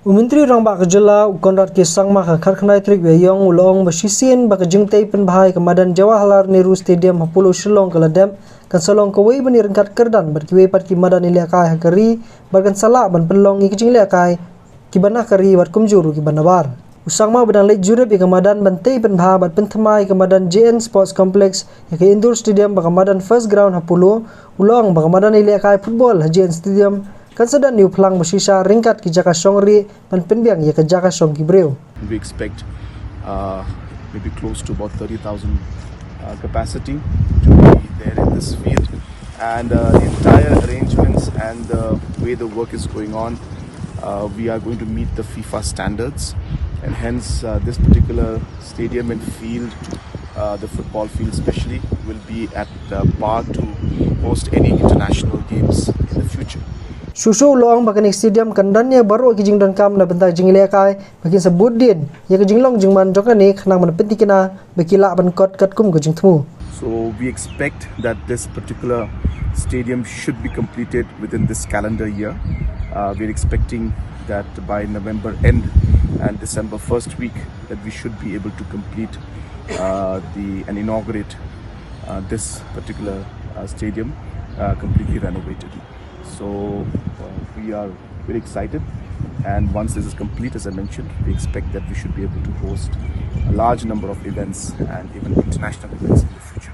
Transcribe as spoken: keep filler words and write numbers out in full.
U Myntri Rangbah ka jylla, u Conrad K Sangma, ha ka khatkhyndai tarik u Ïaïong, u la ong ba shisien ba ka jingtei pynbha ïa ka madan Jawaharlal Nehru Stadium ha Polo Shillong ka la dep, kan sa long kawei ban ïaryngkat kyrdan bad kiwei pat ki madan ïalehkai ha ka ri, bad kan sa lah ban pynlong ïa ki jinglehkai kiba na ka ri bad kumjuh ruh kiba nabar. U Sangma uba dang leit jurip ïa ka madan ban tei pynbha bad pynthymmai ïa ka madan J N Sports Complex, ïa ka indoor stadium bad ka madan First Ground ha Polo, u la ong ba ka madan ïalehkai football ha J N Stadium kan sa don ïa u phlang ba shisha ryngkat ki jaka shongrieh ban pynbiang ïa ka jaka shong ki briew. We expect, uh, maybe close to about thirty thousand, uh, capacity to be there in this field. And, uh, the entire arrangements and the way the work is going on, uh, we are going to meet the FIFA standards. And hence, uh, this particular stadium and field, uh, the football field especially, will be at, uh, par to host any international games in the future. Shuh shuh u la ong ba kane ka stadium kan don ïa baroh ki jingdonkam na bynta ka jingïalehkai, ba kin sa bud dien ïa ka jinglong jingman jong kane, khnang ban pyntikna ba ki lah ban kot katkum ka jingthmu. So we expect that this particular stadium should be completed within this calendar year. Uh, we're expecting that by November end and December first week, that we should be able to complete, uh, the and inaugurate, uh, this particular, uh, stadium, uh, completely renovated. So, uh, we are very excited, and once this is complete, as I mentioned, we expect that we should be able to host a large number of events and even international events in the future.